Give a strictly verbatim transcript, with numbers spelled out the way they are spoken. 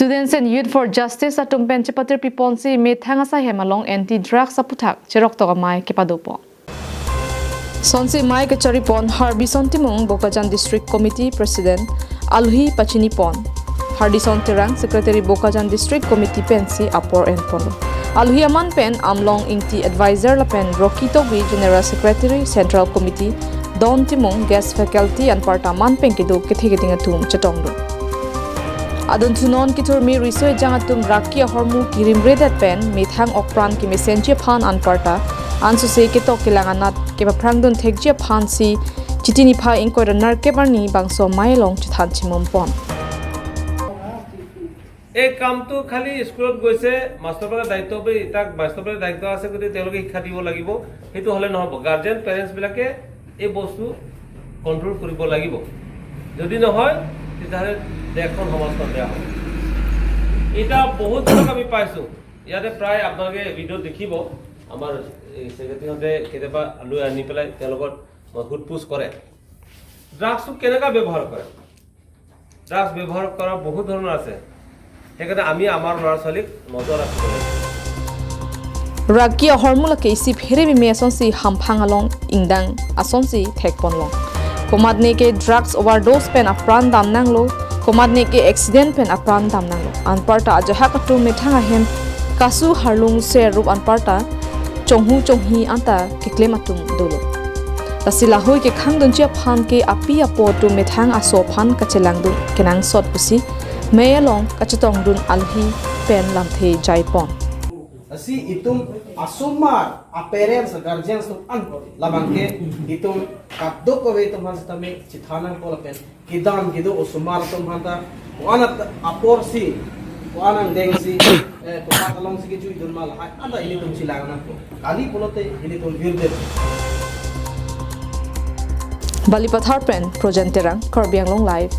Students and Youth for Justice atum pen chepatirpi ponsi methang asaihem along anti drugs aputhak cheroktok amei kepadopon. Sonsi amei kachari pon Harbison Timung, Bokajan District Committee President, alohi pachini pon. Hardison Terang, Secretary, Bokajan District Committee pensi apor en ponlo. Alohi aman pen Amlong Ingti, Advisor, lapen Rocky Tokbi, General Secretary, Central Committee, Don Timung, Guest Faculty anparta aman pen kedo kethe keding atum chetongdun. Adunthu non kethurmi riso ejang atum raki ahormu kirimredet pen methang okpran kemesenji aphan anparta ansose ketok kelang anat kepaphrangdun thekji aphansi Chiti niphai ingkoi ra nerkep arni bangso amei along chethan chimum pon. এই কামটো খালি স্কুলত গৈছে, মাষ্টৰবিলাকে দায়িত্ব বুলি, তাক মাষ্টৰবিলাকে দায়িত্ব আছে, গতিকে তেওঁলোকে শিক্ষা দিব লাগিব। সেইটো হ'লে নহ'ব। গাৰ্জেন, পেৰেণ্টছবিলাকে এই বস্তু কণ্ট্ৰল কৰিব লাগিব। যদি নহয়, তেতিয়াহ'লে দেশখন, সমাজখন বেয়া হ'ব। এতিয়া বহুত ধৰক আমি পাইছোঁ। ইয়াতে প্ৰায় আপোনালোকে ভিডিঅ'ত দেখিব, আমাৰ এই ছেক্ৰেটাৰীহঁতে কেতিয়াবা লৈ আনি পেলাই তেওঁলোকৰ সোধ পোছ কৰে। ড্ৰাগছটো কেনেকুৱা ব্যৱহাৰ কৰে? ড্ৰাগছ ব্যৱহাৰ কৰা বহুত ধৰণৰ আছে। সেইকাৰণে আমি আমাৰ ল'ৰা ছোৱালীক নজৰ ৰাখিব লাগিব। Raki ahormu lake isi phere meme asonsi hamphang along ingdang asonsi thekponlong. Komatne ke drugs overdose pen apran damnanglo, komatne ke accident pen apran damnanglo. Anparta ajahak atum methang ahem kasu harlung ser rup anparta chonghu chonghi anta keklem atum dolo. Lasi lahui kekhangdunji aphan ke api apo atum methang aso aphan kachelangdun kenangsot pusi amei along kachetongdun alohi pen lamthe jaipon. Lasi itum asomar, a parents, a guardians atum an labang ke itum kadokave atum aphan sitame chethan nangpo lapen kedam kedo osomar atum aphanta ko-an aporsi, ko-an angdengsi, eh, komat alongsi kejuidun ma lahai anta ilitum chelang nangpo. Kali pulote ilitum virdet. Balipathar pen Projen Terang, Karbi Anglong Live.